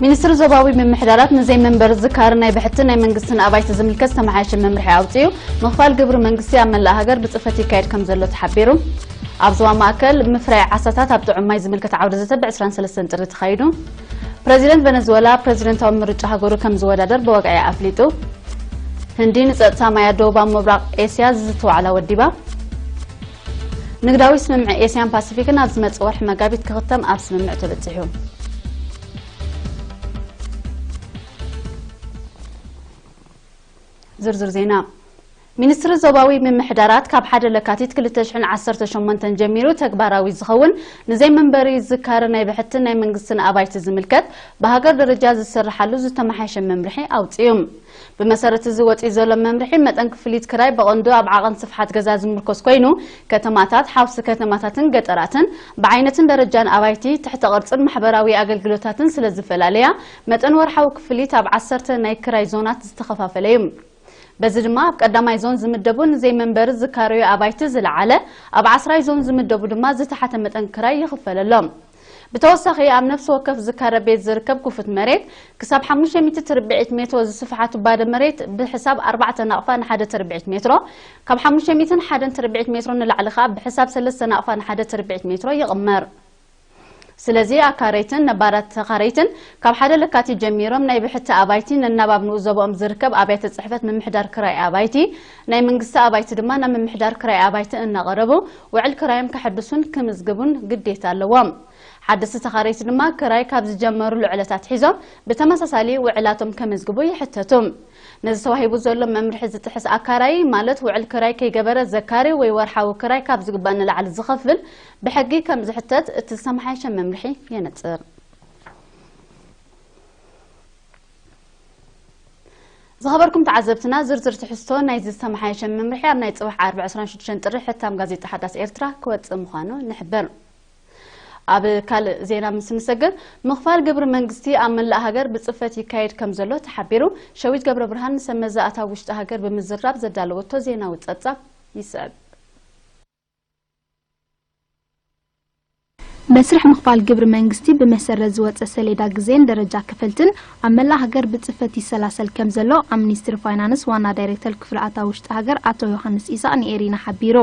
ሚኒስትሪ ዞባዊ ምምሕዳራት ንዘይመንበሪ ዝካር ናይ ብሕቲ ናይ መንግስትን ኣባይቲ ዝምልከት ዝተመሓየሸ መምርሒ ኣውፂኡ። ምኽፋል ግብሪ መንግስቲ ኣብ መላእ ሃገር ብፅፈት ይካየድ ከም ዘሎ ተሓቢሩ። ኣብ ዞባ ማእከል ምፍራይ ዓሳታት ኣብ ጥዑም ማይ ዝምልከት ዓውደ ዘተ ብ ዕስራን ሰለስተን ጥሪ ተኻይዱ። ፕረዚደንት ቨነዝወላ ፕረዚደንታዊ ምርጫ ሃገሩ ከም ዝወዳደር ብወግዒ ኣፍሊጡ። ህንዲ ንጸጥታ ማያት ደቡባዊ ምብራቕ ኤስያ ዝተዋዕላ ወዲባ። ንግዳዊ ስምምዕ ኤስያን ፓሲፊክን ኣብ ዝመጽእ ወርሒ መጋቢት ክኽተም ኣብ ስምምዕ ተበጺሑ። ዝርዝር ዜና። ሚኒስትሪ ዞባዊ ምምሕዳራት ካብ ሓደ ለካቲት ክልተ ሽሕን ዓሰርተ ሸሞንተን ጀሚሩ ተግባራዊ ዝኸውን ንዘይመንበሪ ዝካር ናይ ብሕትን ናይ መንግስትን ኣባይቲ ዝምልከት ብሃገር ደረጃ ዝስርሓሉ ዝተመሓየሸ መምርሒ ኣውጺኡ። ብመሰረት እዚ ወጺኡ ዘሎ መምርሒ፣ መጠን ክፍሊት ክራይ ብቐንዱ ኣብ ዓቐን ስፍሓት ገዛ ዝምርኮስ ኮይኑ፣ ከተማታት፣ ሓውሲ ከተማታትን ገጠራትን ብዓይነትን ደረጃን ኣባይቲ፣ ትሕተ ቅርጽን ማሕበራዊ ኣገልግሎታትን ስለ ዝፈላለያ፣ መጠን ወርሓዊ ክፍሊት ኣብ ዓሰርተ ናይ ክራይ ዞናት ዝተኸፋፈለ እዩ። በዚ ድማ ኣብ ቀዳማይ ዞን ዝምደቡ ንዘይመንበሪ ዝካረዩ ኣባይቲ ዝለዓለ፣ ኣብ ዓስራይ ዞን ዝምደቡ ድማ ዝተሓተ መጠን ክራይ ይኽፈለሎም። ብተወሳኺ ኣብ ነፍሲ ወከፍ ዝካረ ቤት ዝርከብ ክፉት መሬት ክሳብ ሓሙሽተ ሚእቲ ትርብዒት ሜትሮ ዝስፍሓቱ ባዶ መሬት ብሕሳብ ኣርባዕተ ናቕፋ ንሓደ ትርብዒት ሜትሮ፣ ካብ ሓሙሽተ ሚእትን ሓደን ትርብዒት ሜትሮ ንላዕሊ ከኣ ብሕሳብ ሰለስተ ናቕፋ ንሓደ ትርብዒት ሜትሮ ይቕመር። ስለዚ ኣካረይትን ነባራት ተኻረይትን ካብ ሓደ ለካቲት ጀሚሮም ናይ ብሕቲ ኣባይቲ ነናብ ኣብ ንኡስ ዞባኦም ዝርከብ ኣብያተ ጽሕፈት ምምሕዳር ክራይ ኣባይቲ፣ ናይ መንግስቲ ኣባይቲ ድማ ናብ ምምሕዳር ክራይ ኣባይቲ እናቐረቡ ውዕል ክራዮም ከሐድሱን ክምዝግቡን ግዴታ ኣለዎም። ሓደስቲ ተኻረይቲ ድማ ክራይ ካብ ዝጀመሩሉ ዕለታት ሒዞም ብተመሳሳሊ ውዕላቶም ከመዝግቡ ይሕተቱ። ነዚ ተዋሂቡ ዘሎ መምርሒ ዝጥሕስ ኣካራዪ፣ ማለት ውዕል ክራይ ከይገበረ ዘካሪ ወይ ወርሓዊ ክራይ ካብ ዝግባእ ንላዕሊ ዝኸፍል፣ ብሕጊ ከም ዝሕተት እቲ ዝተመሓየሸ መምርሒ የነጽር። ዝኸበርኩም ተዓዘብትና፣ ዝርዝር ትሕዝቶ ናይዚ ዝተመሓየሸ መምርሒ ኣብ ናይ ጽባሕ ዓርቢ ዕስራን ሽዱሽተን ጥሪ ሕታም ጋዜጣ ሓዳስ ኤርትራ ክወጽእ ምዃኑ ንሕብር። ኣብ ካልእ ዜና ምስ ንሰግር፣ ምኽፋል ግብሪ መንግስቲ ኣብ መላእ ሃገር ብጽፈት ይካየድ ከም ዘሎ ተሓቢሩ። ሸዊት ገብረ ብርሃን ንሰብ መዚ ኣታዊ ውሽጢ ሃገር ብምዝራብ ዘዳለወቶ ዜናዊ ጸብጻብ ይስዕብ። መስርሕ ምኽፋል ግብሪ መንግስቲ ብመሰረት ዝወጸ ሰሌዳ ግዜን ደረጃ ክፍልትን ኣብ መላእ ሃገር ብጽፈት ይሰላሰል ከም ዘሎ ኣብ ሚኒስትሪ ፋይናንስ ዋና ዳይሬክተር ክፍሊ ኣታዊ ውሽጢ ሃገር ኣቶ ዮሃንስ ኢሳቕ ንኤሪና ሓቢሩ።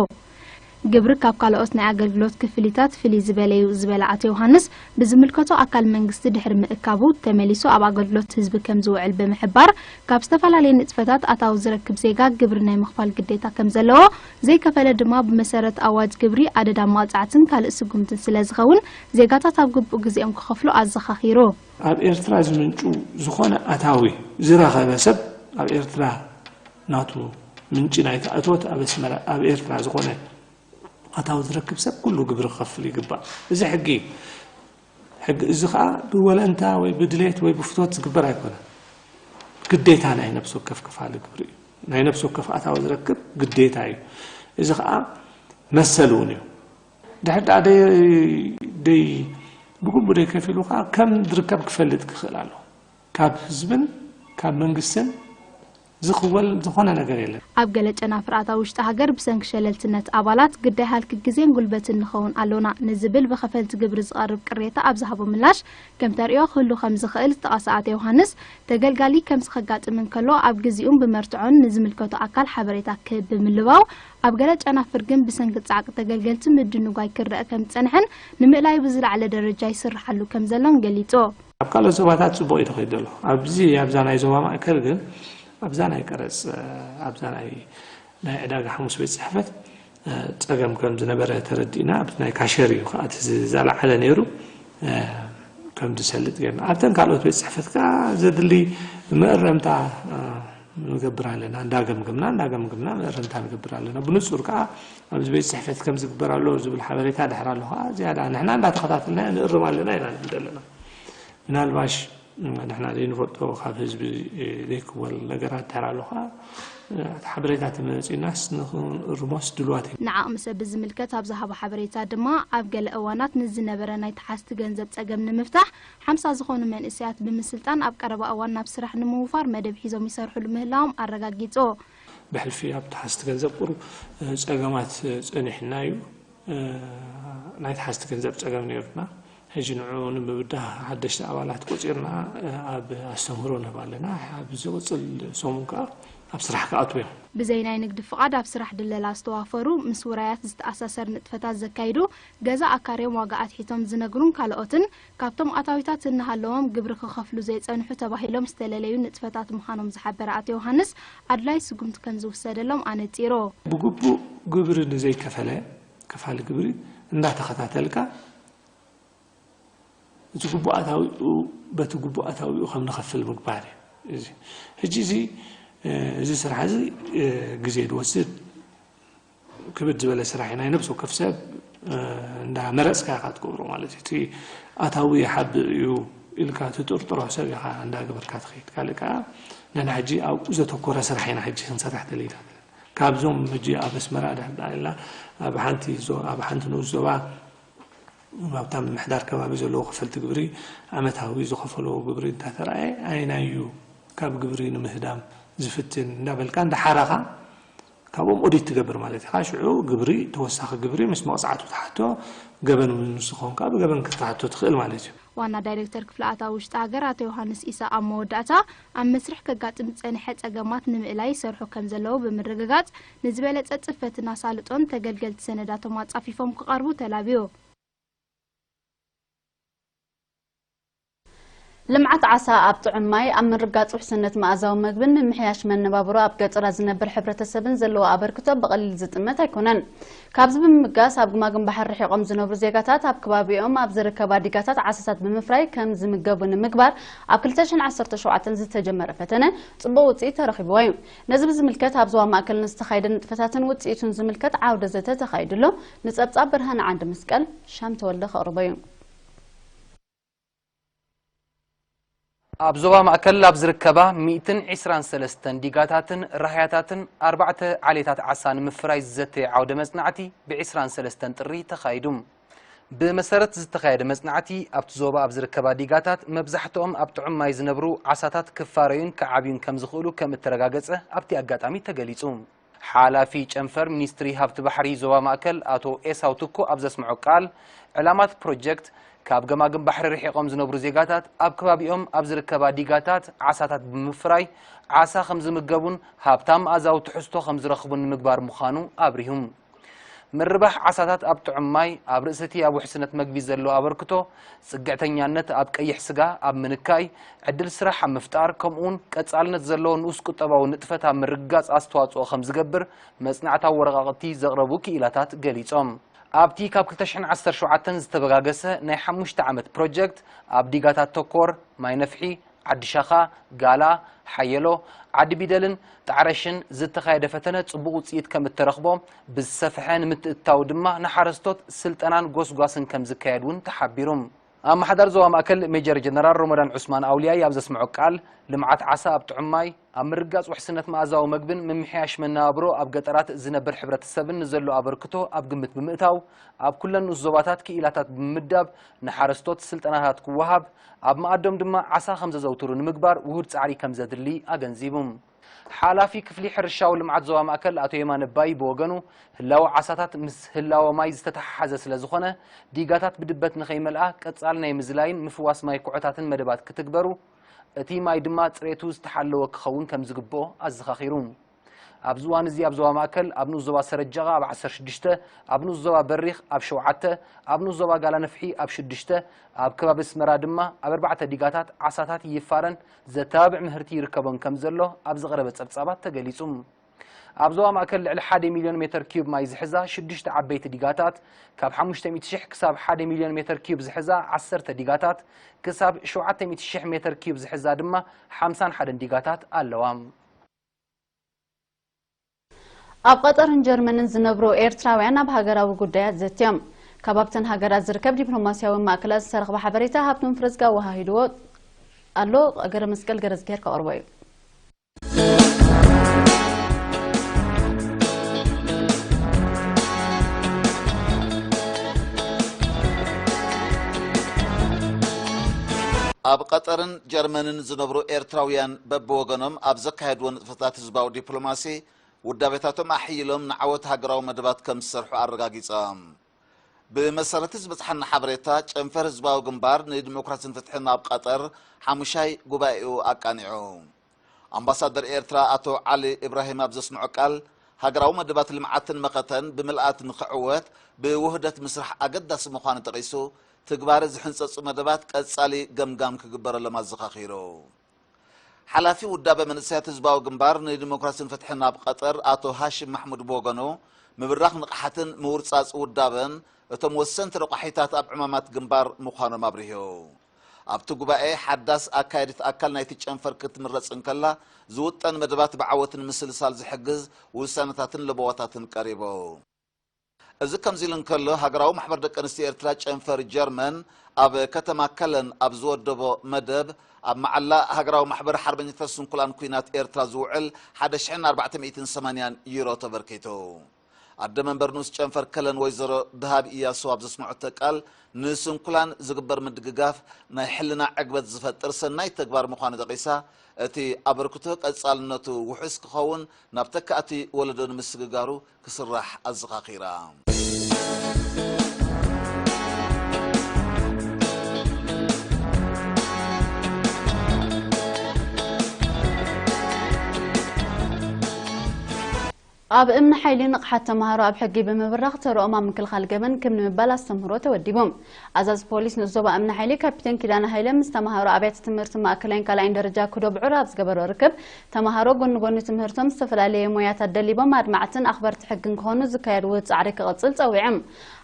ግብሪ ካብ ካልኦት ናይ ኣገልግሎት ክፍሊታት ፍልይ ዝበለ እዩ ዝበለ ኣቶ ዮሃንስ፣ ብዝምልከቶ ኣካል መንግስቲ ድሕሪ ምእካቡ ተመሊሱ ኣብ ኣገልግሎት ህዝቢ ከም ዝውዕል ብምሕባር፣ ካብ ዝተፈላለየ ንጥፈታት ኣታዊ ዝረክብ ዜጋ ግብሪ ናይ ምኽፋል ግዴታ ከም ዘለዎ፣ ዘይከፈለ ድማ ብመሰረት ኣዋጅ ግብሪ፣ ኣደዳ መቕጻዕትን ካልእ ስጉምትን ስለ ዝኸውን፣ ዜጋታት ኣብ ግቡእ ግዜኦም ክኸፍሉ ኣዘኻኺሩ። ኣብ ኤርትራ ዝምንጩ ዝኾነ ኣታዊ ዝረኸበ ሰብ፣ ኣብ ኤርትራ ናቱ ምንጪ ናይቲ እቶት ኣብ ኣስመራ፣ ኣብ ኤርትራ ዝኾነ ኣታዊ ዝረክብ ሰብ ኩሉ ግብሪ ክኸፍል ይግባእ። እዚ ሕጊ እዩ። ሕጊ እዚ ኸኣ ብወለንታ ወይ ብድሌት ወይ ብፍቶት ዝግበር ኣይኮነን። ግዴታ ናይ ነፍሲ ወከፍ ክፋሊ ግብሪ እዩ። ናይ ነፍሲ ወከፍ ኣታዊ ዝረክብ ግዴታ እዩ። እዚ ኸኣ መሰል እውን እዩ። ድሕር ደኣ ደይ-፣ ደይ-፣ ብግቡእ ደይከፊሉ ኸኣ ከም ዝርከብ ክፈልጥ ክኽእል ኣለዎ። ካብ ህዝብን ካብ መንግስትን ዝኽወል ዝኾነ ነገር የለን። ኣብ ገለ ጨናፍር ኣታዊ ውሽጢ ሃገር ብሰንኪ ሸለልትነት ኣባላት ግዳይ ሃልኪ ግዜን ጉልበትን ንኸውን ኣሎና ንዝብል ብኸፈልቲ ግብሪ ዝቐርብ ቅሬታ ኣብ ዝሃቦ ምላሽ፣ ከም ተርእዮ ክህሉ ከም ዝኽእል ዝጠቐሰ ኣቶ ዮሃንስ፣ ተገልጋሊ ከምዚ ከጋጥም እንከሎ ኣብ ግዜኡን ብመርትዖን ንዝምልከቶ ኣካል ሓበሬታ ክህብ ብምልባው፣ ኣብ ገለ ጨናፍር ግን ብሰንኪ ጻዕቂ ተገልገልቲ ምድንጓይ ክረኣ ከም ዝጸንሐን ንምእላዩ ብዝለዓለ ደረጃ ይስርሓሉ ከም ዘሎን ገሊጹ። ኣብ ካልኦት ዞባታት ጽቡቕ እዩ ተኸይዱ ዘሎ። ኣብዚ፣ ኣብዛ ናይ ዞባ ማእከል ግን፣ ኣብዛ ናይ ቀረጽ፣ ኣብዛ ናይ፣ ናይ ዕዳጋ ሓሙስ ቤት ጽሕፈት፣ እ፣ ጸገም ከም ዝነበረ ተረዲእና፣ ኣብቲ ናይ ካሸር እዩ ከኣ እቲ ዝ-፣ ዝለዓለ ነይሩ፣ እ፣ ከም ዝሰልጥ ጌርና። ኣብተን ካልኦት ቤት ጽሕፈት ከኣ ዘድሊ መእረምታ፣ እ፣ ንገብር ኣለና። እንዳገምገምና፣ እንዳገምገምና መእረምታ ንገብር ኣለና። ብንጹር ከኣ ኣብዚ ቤት ጽሕፈት ከም ዝግበር ኣሎ ዝብል ሓበሬታ ድሕር ኣሎ ከኣ ዝያዳ ንሕና እንዳተኸታተልና ንእርም ኣለና ኢና ንብል ዘለና። ምናልባሽ ንሕና ዘይንፈልጦ ካብ ህዝቢ ዘይክወል ነገራት ድሕር ኣሎ ከኣ እቲ ሓበሬታ ተመፂኡናስ ንኽንእርሞስ ድልዋት ኢና። ንዓቕሚ ሰብ ብዝምልከት ኣብ ዝሃቦ ሓበሬታ ድማ፣ ኣብ ገለ እዋናት ንዝነበረ ናይ ተሓዝቲ ገንዘብ ጸገም ንምፍታሕ ሓምሳ ዝኾኑ መንእሰያት ብምስልጣን ኣብ ቀረባ እዋን ናብ ስራሕ ንምውፋር መደብ ሒዞም ይሰርሕሉ ምህላዎም ኣረጋጊጹ። ብሕልፊ ኣብ ተሓዝቲ ገንዘብ ቁሩብ ጸገማት ጸኒሕና እዩ። ናይ ተሓዝቲ ገንዘብ ጸገም ነይሩና። ሕጂ ንዕኡ ንምብዳህ ሓደሽቲ ኣባላት ቆጺርና ኣብ ኣስተምህሮ ንህብ ኣለና። ኣብ ዝቕጽል ሰሙን ከኣ ኣብ ስራሕ ክኣትዉ እዮም። ብዘይ ናይ ንግዲ ፍቓድ ኣብ ስራሕ ድለላ ዝተዋፈሩ፣ ምስ ውራያት ዝተኣሳሰር ንጥፈታት ዘካይዱ፣ ገዛ ኣካርዮም ዋጋ ኣትሒቶም ዝነግሩን ካልኦትን፣ ካብቶም ኣታዊታት እናሃለዎም ግብሪ ክኸፍሉ ዘይጸንሑ ተባሂሎም ዝተለለዩ ንጥፈታት ምዃኖም ዝሓበረ ኣቶ ዮሃንስ፣ ኣድላይ ስጉምቲ ከም ዝውሰደሎም ኣነጺሩ። ብግቡእ ግብሪ ንዘይከፈለ ከፋሊ ግብሪ እንዳተኸታተልካ እቲ ግቡእ ኣታዊኡ በቲ ግቡእ ኣታዊኡ ከም ንኸፍል ምግባር እዩ። እዚ ሕጂ እዚ እዚ ስራሕ እዚ ግዜ ዝወስድ ክብድ ዝበለ ስራሕ እዩ። ናይ ነብሲ ወከፍ ሰብ እንዳ መረፅካ ኢኻ ትገብሮ ማለት እዩ። እቲ ኣታዊ ይሓብእ እዩ ኢልካ ትጥርጥሮ ሰብ ኢኻ እንዳገበርካ ትኸይድ። ካልእ ከዓ ንሕና ሕጂ ኣብኡ ዘተኮረ ስራሕ ኢና ሕጂ ክንሰርሕ ደሊና ዘለና። ካብዞም ሕጂ ኣብ ኣስመራ ድሕር ደኣ ኢልና ኣብ ሓንቲ ዞ- ኣብ ሓንቲ ንኡስ ዞባ ኣብታ ምምሕዳር ከባቢ ዘለዉ ከፈልቲ ግብሪ ዓመታዊ ዝኸፈልዎ ግብሪ እንዳተረኣየ ኣየናይ እዩ ካብ ግብሪ ንምህዳም ዝፍትን እንዳበልካ እንዳሓራኻ ካብኦም ኦዲት ትገብር ማለት ኢኻ። ሽዑ ግብሪ ተወሳኺ ግብሪ ምስ መቕፃዕቱ ትሓቶ ገበን እውን ንስኻ ኮንካ ብገበን ክትሓቶ ትኽእል ማለት እዩ። ዋና ዳይሬክተር ክፍሊ ኣታዊ ውሽጢ ሃገር ኣቶ ዮሃንስ ኢሳቕ ኣብ መወዳእታ ኣብ መስርሕ ከጋጥም ዝጸንሐ ጸገማት ንምእላይ ይሰርሑ ከም ዘለዉ ብምርግጋጽ ንዝበለጸ ጽፈትን ኣሳልጦን ተገልገልቲ ሰነዳቶም ኣጻፊፎም ክቐርቡ ተላብዩ። ልምዓት ዓሳ ኣብ ጥዑም ማይ፣ ኣብ ምርጋጽ ውሕስነት መኣዛዊ መግብን ምምሕያሽ መነባብሮ ኣብ ገጠራት ዝነብር ሕብረተሰብን ዘለዎ ኣበርክቶ ብቐሊል ዝጥመት ኣይኮነን። ካብዚ ብምብጋስ ኣብ ግማግም ባሕሪ ርሒቖም ዝነብሩ ዜጋታት ኣብ ከባቢኦም ኣብ ዝርከባ ዲጋታት ዓሳታት ብምፍራይ ከም ዝምገቡ ንምግባር ኣብ ክልተ ሽሕን ዓሰርተ ሸውዓተን ዝተጀመረ ፈተነ ጽቡቕ ውጽኢት ተረኺብዎ እዩ። ነዚ ብዝምልከት ኣብ ዞባ ማእከል ንዝተኻየደ ንጥፈታትን ውጽኢቱን ዝምልከት ዓውደ ዘተ ተኻይዱ ኣሎ። ንጸብጻብ ብርሃነ ዓንደ መስቀል ሻም ተወልደ ከቕርቦ እዩ። ኣብ ዞባ ማእከል ኣብ ዝርከባ ሚእትን ዕስራን ሰለስተን ዲጋታትን ራህያታትን ኣርባዕተ ዓሌታት ዓሳ ንምፍራይ ዝዘተየ ዓውደ መጽናዕቲ ብዕስራን ሰለስተን ጥሪ ተኻይዱ። ብመሰረት ዝተኻየደ መጽናዕቲ ኣብቲ ዞባ ኣብ ዝርከባ ዲጋታት መብዛሕትኦም ኣብ ጥዑም ማይ ዝነብሩ ዓሳታት ክፋረዩን ክዓብዩን ከም ዝኽእሉ ከም እተረጋገጸ ኣብቲ ኣጋጣሚ ተገሊጹ። ሓላፊ ጨንፈር ሚኒስትሪ ሃብቲ ባሕሪ ዞባ ማእከል ኣቶ ኤሳው ትኩ ኣብ ዘስምዖ ቃል፣ ዕላማ እቲ ፕሮጀክት ካብ ገማግም ባሕሪ ርሒቖም ዝነብሩ ዜጋታት ኣብ ከባቢኦም ኣብ ዝርከባ ዲጋታት ዓሳታት ብምፍራይ ዓሳ ከም ዝምገቡን ሃብታም መኣዛዊ ትሕዝቶ ከም ዝረኽቡን ንምግባር ምዃኑ ኣብሪሁ። ምርባሕ ዓሳታት ኣብ ጥዑም ማይ፣ ኣብ ርእሲ እቲ ኣብ ውሕስነት መግቢ ዘለዎ ኣበርክቶ፣ ጽግዕተኛነት ኣብ ቀይሕ ስጋ ኣብ ምንካይ፣ ዕድል ስራሕ ኣብ ምፍጣር፣ ከምኡውን ቀጻልነት ዘለዎ ንኡስ ቁጠባዊ ንጥፈት ኣብ ምርግጋጽ ኣስተዋጽኦ ከም ዝገብር መጽናዕታዊ ወረቓቕቲ ዘቕረቡ ክኢላታት ገሊጾም። ኣብቲ ካብ ክልተ ሽሕን ዓሰርተ ሸውዓተን ዝተበጋገሰ ናይ ሓሙሽተ ዓመት ፕሮጀክት፣ ኣብ ዲጋታት ተኮር፣ ማይ ነፍሒ፣ ዓዲ ሻኻ፣ ጋላ፣ ሓየሎ፣ ዓዲ ቢደልን ጣዕረሽን ዝተኻየደ ፈተነ ጽቡቕ ውጽኢት ከም እተረኽቦ፣ ብዝሰፍሐ ንምትእትታው ድማ ንሓረስቶት ስልጠናን ጎስጓስን ከም ዝካየድ እውን ተሓቢሩ። ኣመሓዳሪ ዞባ ማእከል ሜጀር ጀነራል ሮመዳን ዑስማን ኣውልያይ ኣብ ዘስምዖ ቃል፣ ልምዓት ዓሳ ኣብ ጥዑም ማይ፣ ኣብ ምርግጋጽ ውሕስነት መኣዛዊ መግብን ምምሕያሽ መነባብሮ ኣብ ገጠራት ዝነብር ሕብረተሰብን ንዘሎ ኣበርክቶ ኣብ ግምት ብምእታው፣ ኣብ ኩለን ንኡስ ዞባታት ክኢላታት ብምምዳብ ንሓረስቶት ስልጠናታት ክወሃብ፣ ኣብ መኣዶም ድማ ዓሳ ከም ዘዘውትሩ ንምግባር ውሁድ ጻዕሪ ከም ዘድሊ ኣገንዚቡ። ሓላፊ ክፍሊ ሕርሻዊ ልምዓት ዞባ ማእከል ኣቶ የማነ ባይ ብወገኑ፣ ህላወ ዓሳታት ምስ ህላወ ማይ ዝተተሓሓዘ ስለ ዝኾነ፣ ዲጋታት ብድበት ንኸይመልኣ ቀጻሊ ናይ ምዝላይን ምፍዋስ ማይ ኩዖታትን መደባት ክትግበሩ፣ እቲ ማይ ድማ ጽሬቱ ዝተሓለወ ክኸውን ከም ዝግብኦ ኣዘኻኺሩ። ኣብዚ እዋን እዚ ኣብ ዞባ ማእከል፣ ኣብ ንኡስ ዞባ ሰረጀቓ ኣብ ዓሰርተ ሽዱሽተ፣ ኣብ ንኡስ ዞባ በሪኽ ኣብ ሸውዓተ፣ ኣብ ንኡስ ዞባ ጋላ ነፍሒ ኣብ ሽዱሽተ፣ ኣብ ከባቢ ኣስመራ ድማ ኣብ ኣርባዕተ ዲጋታት ዓሳታት ይፋረን ዘተባብዕ ምህርቲ ይርከቦን ከም ዘሎ ኣብ ዝቐረበ ጸብጻባት ተገሊጹ። ኣብ ዞባ ማእከል ልዕሊ ሓደ ሚልዮን ሜተር ኪዩብ ማይ ዝሕዛ ሽዱሽተ ዓበይቲ ዲጋታት፣ ካብ ሓሙሽተ ሚእቲ ሽሕ ክሳብ ሓደ ሚልዮን ሜተር ኪዩብ ዝሕዛ ዓሰርተ ዲጋታት፣ ክሳብ ሸውዓተ ሚእቲ ሽሕ ሜተር ኪዩብ ዝሕዛ ድማ ሓምሳን ሓደን ዲጋታት ኣለዋ። ኣብ ቀጠርን ጀርመንን ዝነብሩ ኤርትራውያን ኣብ ሃገራዊ ጉዳያት ዘትዮም። ካብ ኣብተን ሃገራት ዝርከብ ዲፕሎማስያዊ ማእከላት ዝተረኽበ ሓበሬታ ሃብቶም ፍረዝጋ ወሃሂድዎ ኣሎ። ገረ መስቀል ገረ ዝገር ከቕርቦ እዩ። ኣብ ቀጠርን ጀርመንን ዝነብሩ ኤርትራውያን በብወገኖም ኣብ ዘካየድዎ ንጥፈታት ህዝባዊ ዲፕሎማሲ ውዳቤታቶም ኣሕይሎም ንዓወት ሃገራዊ መደባት ከም ዝሰርሑ ኣረጋጊጾም። ብመሰረት ዝበጽሓና ሓበሬታ፣ ጨንፈር ህዝባዊ ግንባር ንዲሞክራሲን ፍትሕን ኣብ ቀጠር ሓሙሻይ ጉባኤኡ ኣቃኒዑ። ኣምባሳደር ኤርትራ ኣቶ ዓሊ ኢብራሂም ኣብ ዘስምዖ ቃል፣ ሃገራዊ መደባት ልምዓትን መኸተን ብምልኣት ንኽዕወት ብውህደት ምስራሕ ኣገዳሲ ምዃኑ ጠቒሱ፣ ትግባረ ዝሕንጸጹ መደባት ቀጻሊ ገምጋም ክግበረሎም ኣዘኻኺሩ። ሓላፊ ውዳበ መንእሰያት ህዝባዊ ግንባር ንዲሞክራሲን ፍትሕን ኣብ ቀጠር ኣቶ ሃሽም ማሕሙድ ብወገኑ፣ ምብራኽ ንቕሓትን ምውርጻጽ ውዳበን እቶም ወሰንቲ ረቋሒታት ኣብ ዕማማት ግንባር ምዃኖም ኣብሪሁ። ኣብቲ ጉባኤ ሓዳስ ኣካየዲት ኣካል ናይቲ ጨንፈር ክትምረጽ እንከላ፣ ዝውጠን መደባት ብዓወት ንምስልሳል ዝሕግዝ ውሳነታትን ለበዋታትን ቀሪቡ። እዚ ከምዚ ኢሉ እንከሎ፣ ሃገራዊ ማሕበር ደቂ ኣንስትዮ ኤርትራ ጨንፈር ጀርመን ኣብ ከተማ ከለን ኣብ ዝወደቦ መደብ፣ ኣብ መዓላ ሃገራዊ ማሕበር ሓርበኛታት ስንኩላን ኲናት ኤርትራ ዝውዕል ሓደ ሽሕን ኣርባዕተ ሚእትን ሰማንያን ዩሮ ተበርኪቱ። ኣደ መንበር ንኡስ ጨንፈር ከለን ወይዘሮ ደሃብ ኢያሱ ኣብ ዘስምዐቶ ቃል፣ ንስንኩላን ዝግበር ምድግጋፍ ናይ ሕልና ዕግበት ዝፈጥር ሰናይ ተግባር ምዃኑ ጠቒሳ፣ እቲ ኣበርክቶ ቀጻልነቱ ውሑስ ክኸውን ናብ ተካእቲ ወለዶ ንምስግጋሩ ክስራሕ ኣዘኻኺራ። ኣብ እምኒ ሓይሊ ንቕሓት ተምሃሮ ኣብ ሕጊ ብምብራኽ ተርኦም ኣብ ምክልኻል ገበን ክብ ንምባል ኣስተምህሮ ተወዲቡ። ኣዛዚ ፖሊስ ንኡስ ዞባ እምኒ ሓይሊ ካፒቴን ኪዳነ ሃይለ ምስ ተምሃሮ ኣብያተ ትምህርቲ ማእከላይን ካልኣይን ደረጃ ኩዶ ብዑር ኣብ ዝገበሮ ርክብ፣ ተምሃሮ ጎኒ ጎኒ ትምህርቶም ዝተፈላለየ ሞያታት ደሊቦም ኣድማዕትን ኣኽበርቲ ሕግን ክኾኑ ዝካየድ ውህድ ጻዕሪ ክቕጽል ጸዊዖም።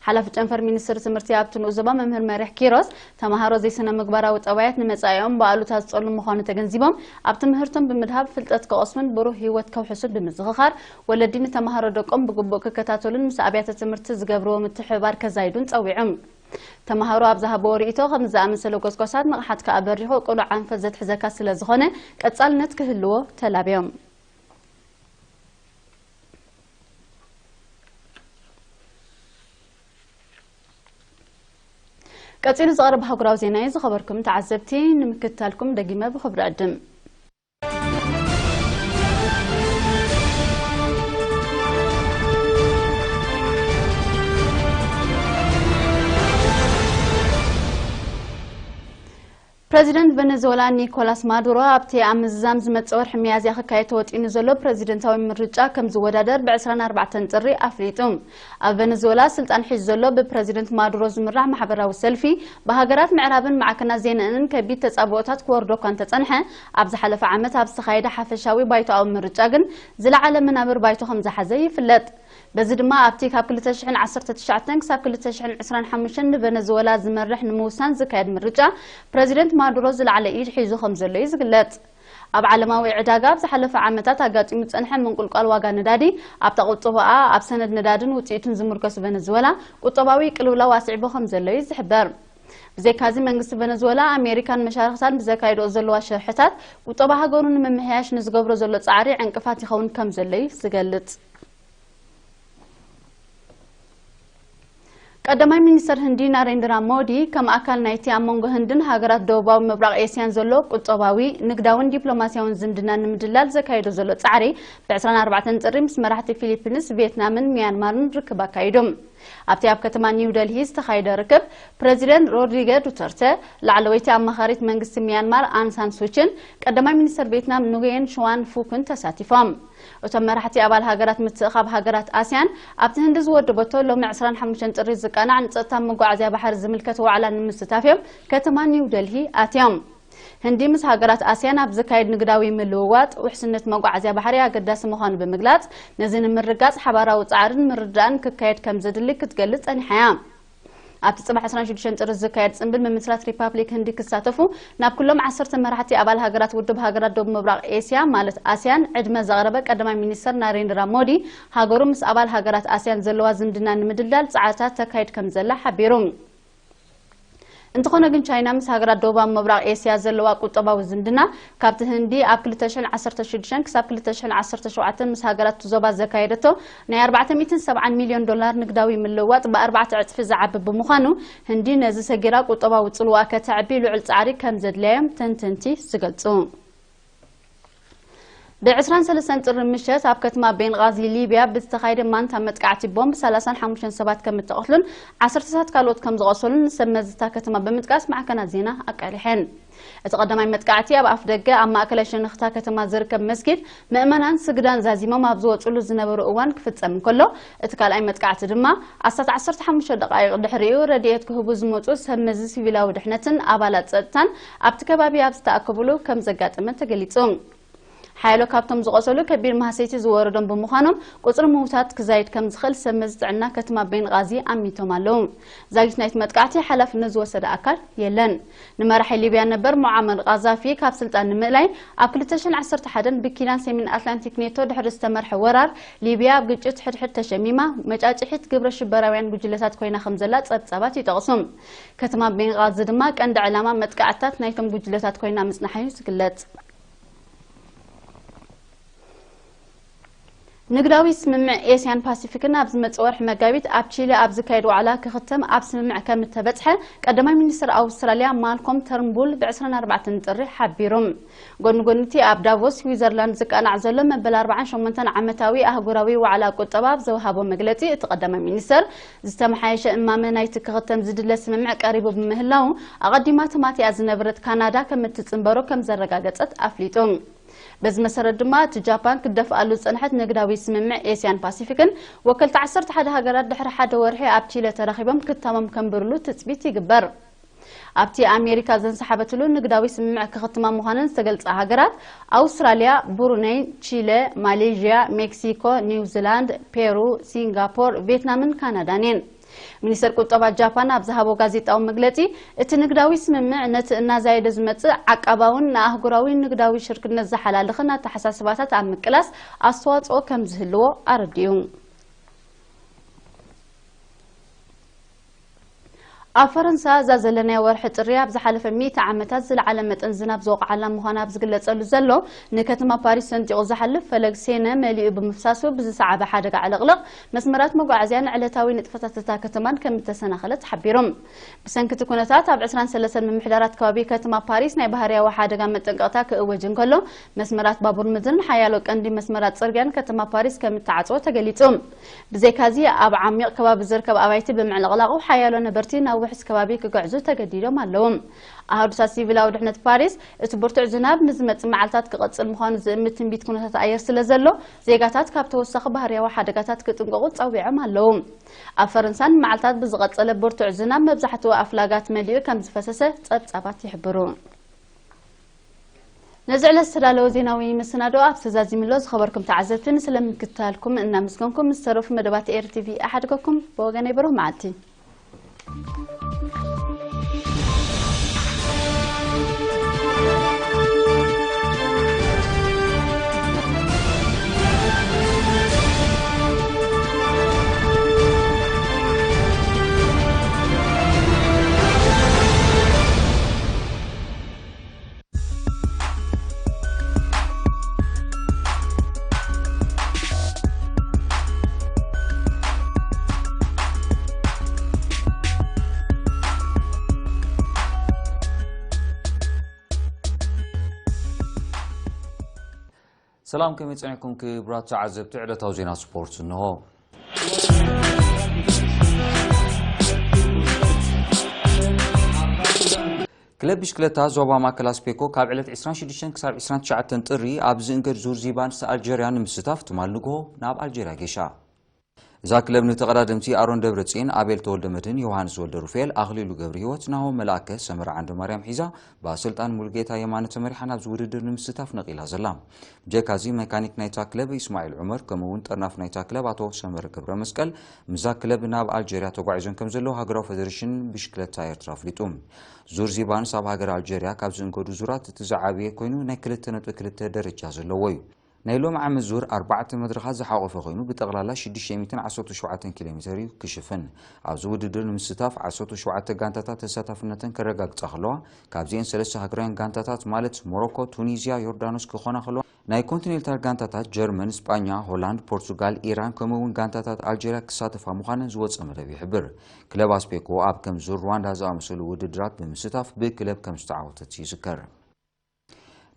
ሓላፊ ጨንፈር ሚኒስትሪ ትምህርቲ ኣብቲ ንኡስ ዞባ መምህር መሪሕ ኪሮስ፣ ተምሃሮ ዘይስነ ምግባራዊ ጠባያት ንመጻኢኦም ብኣሉታ ዝጸሉ ምዃኑ ተገንዚቦም፣ ኣብ ትምህርቶም ብምድሃብ ፍልጠት ክቐስሙን ብሩህ ህይወት ከውሕሱን ብምዝኽኻር፣ ወለዲ ንተምሃሮ ደቆም ብግቡእ ክከታተሉን ምስ ኣብያተ ትምህርቲ ዝገብርዎ ምትሕብባር ከዛይዱን ጸዊዖም። ተምሃሮ ኣብ ዝሃብዎ ርእይቶ፣ ከምዚ ዝኣመሰለ ጎስጓሳት ንቕሓትካ ኣበሪኹ ቅሉዕ ኣንፈት ዘትሕዘካ ስለ ዝኾነ ቀጻልነት ክህልዎ ተላብዮም። ቀጺሉ ዝቐርብ ኣህጉራዊ ዜና እዩ። ዝኸበርኩም ተዓዘብቲ፣ ንምክትታልኩም ደጊመ ብኽብሪ ዕድም። ፕረዚደንት ቨነዙዌላ ኒኮላስ ማዱሮ ኣብቲ ኣብ ምዝዛም ዝመጽእ ወርሒ ሚያዝያ ክካየድ ተወጢኑ ዘሎ ፕረዚደንታዊ ምርጫ ከም ዝወዳደር ብ ዕስራን ኣርባዕተን ጥሪ ኣፍሊጡ። ኣብ ቨነዙዌላ ስልጣን ሒዙ ዘሎ ብፕረዚደንት ማዱሮ ዝምራሕ ማሕበራዊ ሰልፊ፣ ብሃገራት ምዕራብን ማዕከናት ዜናንን ከቢድ ተጻብኦታት ክወርዶ እኳ እንተጸንሐ፣ ኣብ ዝሓለፈ ዓመት ኣብ ዝተኻየደ ሓፈሻዊ ባይቶኣዊ ምርጫ ግን ዝለዓለ መናብር ባይቶ ከም ዝሓዘ ይፍለጥ። በዚ ድማ ኣብቲ ካብ ክልተ ሽሕን ዓሰርተ ትሽዓተን ክሳብ ክልተ ሽሕን ዕስራን ሓሙሽተን ንቨነዙዌላ ዝመርሕ ንምውሳን ዝካየድ ምርጫ፣ ፕረዚደንት ማዱሮ ዝለዓለ ኢድ ሒዙ ከም ዘሎ እዩ ዝግለጽ። ኣብ ዓለማዊ ዕዳጋ ኣብ ዝሓለፈ ዓመታት ኣጋጢሙ ዝጸንሐ ምንቁልቋል ዋጋ ነዳዲ፣ ኣብታ ቁጠባኣ ኣብ ሰነድ ነዳድን ውጽኢቱን ዝምርኮስ ቨነዙዌላ፣ ቁጠባዊ ቅልውላው ኣስዒቡ ከም ዘሎ እዩ ዝሕበር። ብዘይካዚ፣ መንግስቲ ቨነዙዌላ፣ ኣሜሪካን መሻርኽታን ብዘካይድኦ ዘለዋ ሸርሕታት፣ ቁጠባ ሃገሩ ንምምሕያሽ ንዝገብሮ ዘሎ ጻዕሪ ዕንቅፋት ይኸውን ከም ዘሎ እዩ ዝገልጽ። ቀዳማይ ሚኒስተር ህንዲ ናሬንድራ ሞዲ፣ ከም ኣካል ናይቲ ኣብ መንጎ ህንድን ሃገራት ደቡባዊ ምብራቕ ኤስያን ዘሎ ቁጠባዊ፣ ንግዳውን ዲፕሎማስያውን ዝምድና ንምድላል ዘካየዶ ዘሎ ጻዕሪ፣ ብ ዕስራን ኣርባዕተን ጥሪ ምስ መራሕቲ ፊሊፒንስ፣ ቪየትናምን ሚያንማርን ርክብ ኣካይዱ። ኣብቲ ኣብ ከተማ ኒው ደልሂ ዝተኻየደ ርክብ፣ ፕረዚደንት ሮድሪገ ዱተርተ፣ ላዕለወይቲ ኣማኻሪት መንግስቲ ሚያንማር ኣን ሳን ሱችን፣ ቀዳማይ ሚኒስተር ቪየትናም ኑጉየን ሽዋን ፉክን ተሳቲፎም። እቶም መራሕቲ ኣባል ሃገራት ምትእኻብ ሃገራት ኣስያን ኣብቲ ህንዲ ዝወደበቶ ሎሚ ዕስራን ሓሙሽተን ጥሪ ዝቃናዕ ንጸጥታ መጓዓዝያ ባሕሪ ዝምልከት ዋዕላ ንምስታፍ እዮም ከተማ ኒው ደልሂ ኣትዮም። ህንዲ ምስ ሃገራት ኣስያን ኣብ ዝካየድ ንግዳዊ ምልውዋጥ ውሕስነት መጓዓዝያ ባሕሪ ኣገዳሲ ምዃኑ ብምግላጽ፣ ነዚ ንምርጋጽ ሓባራዊ ጻዕርን ምርድዳእን ክካየድ ከም ዘድሊ ክትገልጽ ጸኒሓ እያ። ኣብቲ ጽባሕ ዕስራን ሽዱሽተን ጥሪ ዝካየድ ጽምብል ምምስራት ሪፓብሊክ ህንዲ ክሳተፉ ናብ ኩሎም ዓሰርተ መራሕቲ ኣባል ሃገራት ውድብ ሃገራት ደቡብ ምብራቕ ኤስያ ማለት ኣስያን ዕድመ ዘቕረበ ቀዳማይ ሚኒስተር ናሬንድራ ሞዲ፣ ሃገሩ ምስ ኣባል ሃገራት ኣስያን ዘለዋ ዝምድና ንምድልዳል ጻዕርታት ተካይድ ከም ዘላ ሓቢሩ። እንተኾነ ግን፣ ቻይና ምስ ሃገራት ደቡባዊ ምብራቕ ኤስያ ዘለዋ ቁጠባዊ ዝምድና፣ ካብቲ ህንዲ ኣብ ክልተ ሽሕን ዓሰርተ ሽዱሽተን ክሳብ ክልተ ሽሕን ዓሰርተ ሸውዓተን ምስ ሃገራት እቲ ዞባ ዘካየደቶ ናይ ኣርባዕተ ሚእትን ሰብዓን ሚልዮን ዶላር ንግዳዊ ምልውዋጥ ብኣርባዕተ ዕጽፊ ዝዓቢ ብምዃኑ፣ ህንዲ ነዚ ሰጊራ ቁጠባዊ ጽልዋ ከተዕቢ ልዑል ጻዕሪ ከም ዘድልያዮም ተንተንቲ ዝገልጹ። ብ ዕስራን ሰለስተን ጥሪ ምሸት ኣብ ከተማ ቤንቓዚ ሊብያ ብዝተኻየደ ማንታ መጥቃዕቲ ቦምብ ሰላሳን ሓሙሽተን ሰባት ከም እተቐትሉን ዓሰርተታት ካልኦት ከም ዝቖሰሉን ሰብ መዚ እታ ከተማ ብምጥቃስ ማዕከናት ዜና ኣቃሊሐን። እቲ ቀዳማይ መጥቃዕቲ ኣብ ኣፍ ደገ ኣብ ማእከላይ ሸነኽ እታ ከተማ ዝርከብ መስጊድ ምእመናን ስግዳን ዛዚሞም ኣብ ዝወጽሉ ዝነበሩ እዋን ክፍጸም እንከሎ፣ እቲ ካልኣይ መጥቃዕቲ ድማ ኣስታት ዓሰርተ ሓሙሽተ ደቓይቕ ድሕሪኡ ረድኤት ክህቡ ዝመጹ ሰብ መዚ ሲቪላዊ ድሕነትን ኣባላት ጸጥታን ኣብቲ ከባቢ ኣብ ዝተኣከብሉ ከም ዘጋጠመ ተገሊጹ። ሓያሎ ካብቶም ዝቖሰሉ ከቢድ ማህሰይቲ ዝወረዶም ብምዃኖም፣ ቁጽሪ ምዉታት ክዛይድ ከም ዝኽእል ሰብ መዚ ጥዕና ከተማ ቤንቓዚ ኣሚቶም ኣለዉ። ዛጊት ናይቲ መጥቃዕቲ ሓላፍነት ዝወሰደ ኣካል የለን። ንመራሒ ሊብያ ነበር ሞዓመር ቃዛፊ ካብ ስልጣን ንምእላይ፣ ኣብ ክልተ ሽሕን ዓሰርተ ሓደን ብኪዳን ሰሜን ኣትላንቲክ ኔቶ ድሕሪ ዝተመርሐ ወራር፣ ሊብያ ኣብ ግጭት ሕድሕድ ተሸሚማ፣ መጫጭሒት ግብረ ሽበራውያን ጉጅለታት ኮይና ከም ዘላ ጸብጻባት ይጠቕሱ። ከተማ ቤንቓዚ ድማ ቀንዲ ዕላማ መጥቃዕትታት ናይቶም ጉጅለታት ኮይና ምጽናሓ እዩ ዝግለጽ። ንግዳዊ ስምምዕ ኤስያን ፓሲፊክን ኣብ ዝመጽእ ወርሒ መጋቢት ኣብ ቺለ ኣብ ዝካየድ ዋዕላ ክኽተም ኣብ ስምምዕ ከም እተበጽሐ ቀዳማይ ሚኒስትር ኣውስትራልያ ማልኮም ተርንቡል ብ ዕስራን ኣርባዕተን ጥሪ ሓቢሩ። ጎኒ ጎኒ እቲ ኣብ ዳቮስ ስዊዘርላንድ ዝቃናዕ ዘሎ መበል ኣርባዓን ሸሞንተን ዓመታዊ ኣህጉራዊ ዋዕላ ቁጠባ ኣብ ዘውሃቦ መግለጺ፣ እቲ ቀዳማይ ሚኒስትር ዝተመሓየሸ እማመ ናይቲ ክኽተም ዝድለ ስምምዕ ቀሪቡ ብምህላው፣ ኣቐዲማ ተማቲኣ ዝነበረት ካናዳ ከም እትጽንበሮ ከም ዘረጋገጸት ኣፍሊጡ። በዚ መሰረት ድማ፣ እቲ ጃፓን ክትደፍኣሉ ዝጸንሐት ንግዳዊ ስምምዕ ኤስያን ፓሲፊክን ወከልቲ ዓሰርተ ሓደ ሃገራት ድሕሪ ሓደ ወርሒ ኣብ ቺለ ተራኺቦም ክታሞም ከንብርሉ ትጽቢት ይግበር። ኣብቲ ኣሜሪካ ዘንሰሓበትሉ ንግዳዊ ስምምዕ ክኽትማ ምዃነን ዝተገልጻ ሃገራት፣ ኣውስትራልያ፣ ብሩነይ፣ ቺለ፣ ማሌዥያ፣ ሜክሲኮ፣ ኒውዚላንድ፣ ፔሩ፣ ሲንጋፖር፣ ቪየትናምን ካናዳን እየን። ሚኒስተር ቁጠባ ጃፓን ኣብ ዝሃቦ ጋዜጣዊ መግለጺ፣ እቲ ንግዳዊ ስምምዕ ነቲ እናዛየደ ዝመጽእ ዓቃባውን ንኣህጉራዊ ንግዳዊ ሽርክነት ዘሓላልኽን ኣተሓሳስባታት ኣብ ምቅላስ ኣስተዋጽኦ ከም ዝህልዎ ኣረዲኡ። ኣብ ፈረንሳ፣ እዛ ዘለናዮ ወርሒ ጥሪ ኣብ ዝሓለፈ ሚእቲ ዓመታት ዝለዓለ መጠን ዝናብ ዝወቕዓላ ምዃና ኣብ ዝግለጸሉ ዘሎ፣ ንከተማ ፓሪስ ሰንጢቑ ዝሓልፍ ፈለግ ሴነ መሊኡ ብምፍሳሱ ብዝሰዓበ ሓደጋ ዕልቕልቕ፣ መስመራት መጓዓዝያን ዕለታዊ ንጥፈታት እታ ከተማን ከም እተሰናኸለ ተሓቢሩ። ብሰንኪ እቲ ኩነታት፣ ኣብ ዕስራን ሰለስተን ምምሕዳራት ከባቢ ከተማ ፓሪስ ናይ ባህርያዊ ሓደጋ መጠንቀቕታ ክእወጅ እንከሎ፣ መስመራት ባቡር ምድርን ሓያሎ ቀንዲ መስመራት ጽርግያን ከተማ ፓሪስ ከም እተዓጽወ ተገሊጹ። ብዘይካዚ፣ ኣብ ዓሚቕ ከባቢ ዝርከብ ኣባይቲ ብምዕልቕላቑ፣ ሓያሎ ነበርቲ ናብ ውሑስ ከባቢ ክግዕዙ ተገዲዶም ኣለዉ። ኣሃዱታት ሲቪላዊ ድሕነት ፓሪስ፣ እቲ ብርቱዕ ዝናብ ንዝመጽእ መዓልታት ክቐጽል ምዃኑ ዝእምት ትንቢት ኩነታት ኣየር ስለ ዘሎ፣ ዜጋታት ካብ ተወሳኺ ባህርያዊ ሓደጋታት ክጥንቀቑ ጸዊዖም ኣለዉ። ኣብ ፈረንሳ ንመዓልታት ብዝቐጸለ ብርቱዕ ዝናብ መብዛሕትኡ ኣፍላጋት መሊኡ ከም ዝፈሰሰ ጸብጻባት ይሕብሩ። ነዚ ዕለት ዝተዳለወ ዜናዊ መሰናድኦ ኣብ ተዛዚምሎ ዝኸበርኩም ተዓዘብቲ፣ ንስለ ምክትታልኩም እናመስገንኩም፣ ምስ ተረፉ መደባት ኤር ቲቪ ኣሓድገኩም። ብወገነይ ብሩህ መዓልቲ። ሰላም፣ ከመይ ጸኒሕኩም ክቡራት ተዓዘብቲ ዕለታዊ ዜና ስፖርት? እንሆ። ክለብ ብሽክለታ ዞባ ማእከል ኣስፔኮ ካብ ዕለት ዕስራን ሽዱሽተን ክሳብ ዕስራን ትሽዓተን ጥሪ ኣብ ዝእንገድ ዙር ዚባንስ ኣልጀርያ ንምስታፍ ትማል ንግሆ ናብ ኣልጀርያ ጌሻ። እዛ ክለብ ንተቐዳደምቲ ኣሮን ደብረጽዮን፣ ኣቤል ተወልደመድህን፣ ዮሃንስ ወልደ ሩፋኤል፣ ኣኽሊሉ ገብረህይወት፣ ናሆም መልኣከ፣ ሰመረ ዓንደማርያም ሒዛ ብኣሰልጣኒ ሙሉጌታ የማነ ተመሪሓ ናብዚ ውድድር ንምስታፍ ነቒላ ዘላ። ብጀካዚ፣ መካኒክ ናይታ ክለብ ኢስማዒል ዑመር፣ ከምኡ እውን ጠርናፍ ናይታ ክለብ ኣቶ ሰመረ ገብረ መስቀል፣ ምስዛ ክለብ ናብ ኣልጀርያ ተጓዒዞም ከም ዘለዉ ሃገራዊ ፈደሬሽን ብሽክለታ ኤርትራ ኣፍሊጡ። ዙር ዚባንስ ኣብ ሃገር ኣልጀርያ ካብ ዝእንገዱ ዙራት እቲ ዝዓበየ ኮይኑ፣ ናይ ክልተ ነጥቢ ክልተ ደረጃ ዘለዎ እዩ። ናይ ሎሚ ዓመት ዙር ኣርባዕተ መድረኻት ዝሓቖፈ ኮይኑ፣ ብጠቕላላ ሽዱሽተ ሚእትን ዓሰርተ ሸውዓተን ኪሎ ሜተር እዩ ክሽፍን። ኣብዚ ውድድር ንምስታፍ ዓሰርተ ሸውዓተ ጋንታታት ተሳታፍነተን ከረጋግጻ ከለዋ፣ ካብዚአን ሰለስተ ሃገራውያን ጋንታታት ማለት ሞሮኮ፣ ቱኒዝያ፣ ዮርዳኖስ ክኾና ከለዋ፣ ናይ ኮንቲኔንታል ጋንታታት ጀርመን፣ ስጳኛ፣ ሆላንድ፣ ፖርቱጋል፣ ኢራን ከምኡ እውን ጋንታታት ኣልጀርያ ክሳተፋ ምዃነን ዝወጸ መደብ ይሕብር። ክለብ ኣስፔኮ ኣብ ከም ዙር ሩዋንዳ ዝኣመሰሉ ውድድራት ብምስታፍ ብክለብ ከም ዝተዓወተት ይዝከር።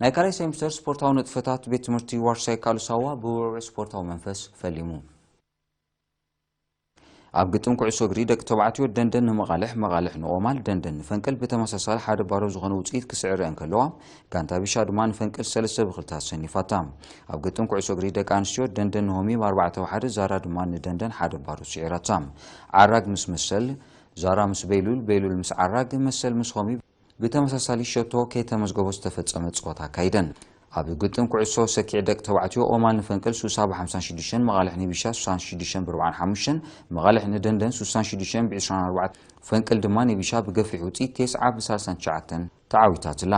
ናይ ካልኣይ ሴሚስተር ስፖርታዊ ንጥፈታት ቤት ትምህርቲ ዋርሳይ ካሉሳዋ ብውዕውዕ ስፖርታዊ መንፈስ ፈሊሙ። ኣብ ግጥም ኩዕሶ እግሪ ደቂ ተባዕትዮ ደንደን ንመቓልሕ፣ መቓልሕ ንኦማል፣ ደንደን ንፈንቅል ብተመሳሳሊ ሓደ ባዶ ዝኾነ ውፅኢት ክስዕረን ከለዋ፣ ጋንታ ቢሻ ድማ ንፈንቅል ሰለስተ ብኽልተ ኣሰኒፋታ። ኣብ ግጥም ኩዕሶ እግሪ ደቂ ኣንስትዮ ደንደን ንሆሚብ ኣርባዕተ ብሓደ፣ ዛራ ድማ ንደንደን ሓደ ባዶ ስዒራታ። ዓራግ ምስ መሰል፣ ዛራ ምስ ቤሉል፣ ቤሉል ምስ ዓራግ፣ መሰል ምስ ሆሚብ ብተመሳሳሊ ሸቶ ከይተመዝገቦ ዝተፈጸመ ጸወታ ኣካይደን። ኣብ ግጥም ኩዕሶ ሰኪዕ ደቂ ተባዕትዮ ኦማል ንፈንቅል ሱሳ ብ ሓምሳን ሽዱሽተን፣ መቓልሕ ንቢሻ ሱሳን ሽዱሽተን ብ ኣርባዓን ሓሙሽተን፣ መቓልሕ ንደንደን ሱሳን ሽዱሽተን ብ ዕስራን ኣርባዕተን፣ ፈንቅል ድማ ንቢሻ ብገፊሕ ውፅኢት ተስዓ ብ ሳልሳን ትሽዓተን ተዓዊታትላ።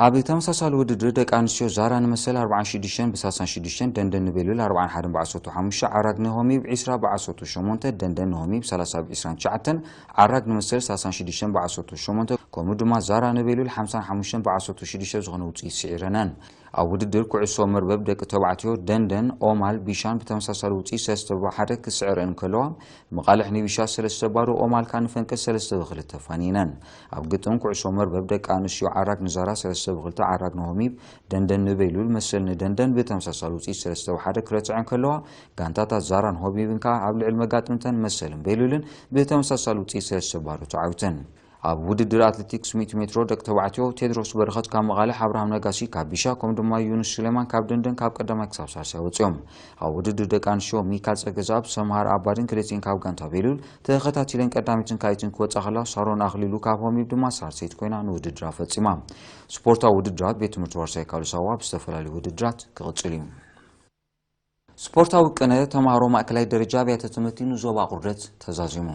ኣብ ተመሳሳሊ ውድድር ደቂ ኣንስትዮ ዛራ ንመሰል ኣርባዓን ሽዱሽተን ብ ሳልሳን ሽዱሽተን፣ ደንደን ንቤሉል ኣርባዓን ሓደን ብ ዓሰርተ ሓሙሽተ፣ ዓራግ ንሆሚብ ዕስራ ብ ዓሰርተ ሸሞንተ፣ ደንደን ንሆሚብ ሰላሳ ብ ዕስራን ትሽዓተን፣ ዓራግ ንመሰል ሰላሳን ሽዱሽተን ብ ዓሰርተ ሸሞንተ፣ ከምኡ ድማ ዛራ ንቤሉል ሓምሳን ሓሙሽተን ብ ዓሰርተ ሽዱሽተ ዝኾነ ውፅኢት ስዒረነን። ኣብ ውድድር ኩዕሶ መርበብ ደቂ ተባዕትዮ ደንደን ኦማል ቢሻን ብተመሳሳሊ ውፅኢት ሰለስተ ብ ሓደ ክስዕረን ከለዋ፣ መቓልሕ ንቢሻ ሰለስተ ባዶ፣ ኦማል ከኣ ንፈንቅል ሰለስተ ብ ክልተ ፋኒነን። ኣብ ግጥም ኩዕሶ መርበብ ደቂ ኣንስትዮ ዓራግ ንዛራ ሰለስተ ብ ክልተ፣ ዓራግ ንሆሚብ፣ ደንደን ንቤሉል፣ መሰል ንደንደን ብተመሳሳሊ ውፅኢት ሰለስተ ብ ሓደ ክረትዐን ከለዋ፣ ጋንታታት ዛራን ሆሚብን ከኣ ኣብ ልዕሊ መጋጥምተን መሰልን ቤሉልን ብተመሳሳሊ ውፅኢት ሰለስተ ባዶ ተዓዊተን። ኣብ ውድድር ኣትሌቲክስ ሚእቲ ሜትሮ ደቂ ተባዕትዮ ቴድሮስ በረኸት ካብ መቓልሕ፣ ኣብርሃም ነጋሲ ካብ ቢሻ ከምኡ ድማ ዩኑስ ሱሌማን ካብ ደንደን ካብ ቀዳማይ ክሳብ ሳልሳይ ወፂኦም። ኣብ ውድድር ደቂ ኣንስትዮ ሚካል ጸገዛብ፣ ሰምሃር ኣባድን ክልቲኤን ካብ ጋንታ ቤሉል ተኸታቲለን ቀዳሚትን ካልኣይትን ክወጻ ከላ፣ ሳሮን ኣኽሊሉ ካብ ሆሚብ ድማ ሳልሰይቲ ኮይና ንውድድራ ፈጺማ። ስፖርታዊ ውድድራት ቤት ትምህርቲ ዋርሳይ ካሉሳዋ ብዝተፈላለዩ ውድድራት ክቕጽል እዩ። ስፖርታዊ ቅነ ተምሃሮ ማእከላይ ደረጃ ኣብያተ ትምህርቲ ንዞባ ቁርደት ተዛዚሙ።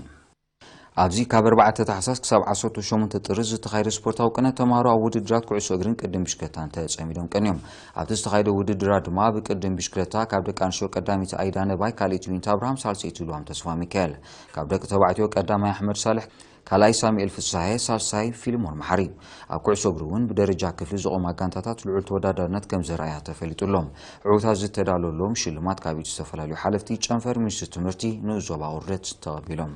ኣብዚ ካብ ኣርባዕተ ታሕሳስ ክሳብ ዓሰርተ ሸሞንተ ጥሪ ዝተኻየደ ስፖርታዊ ቅነ ተምሃሮ ኣብ ውድድራት ኩዕሶ እግርን ቅድም ብሽክለታን ተጸሚዶም ቀንዮም። ኣብቲ ዝተኻየደ ውድድራት ድማ ብቅድም ብሽክለታ ካብ ደቂ ኣንስትዮ ቀዳሚት ኣይዳ ነባይ፣ ካልኣይቲ ዊንታ ኣብርሃም፣ ሳልሰይቲ ልዋም ተስፋ ሚካኤል፣ ካብ ደቂ ተባዕትዮ ቀዳማይ ኣሕመድ ሳልሕ፣ ካልኣይ ሳሙኤል ፍስሃየ፣ ሳልሳይ ፊልሞን መሓሪ። ኣብ ኩዕሶ እግሪ እውን ብደረጃ ክፍሊ ዝቖማ ጋንታታት ልዑል ተወዳዳርነት ከም ዘርኣያ ተፈሊጡ ኣሎ። ዕውታት ዝተዳለወሎም ሽልማት ካብ ኢድ ዝተፈላለዩ ሓለፍቲ ጨንፈር ሚኒስትሪ ትምህርቲ ንኡስ ዞባ ቁርደት ተቐቢሎም።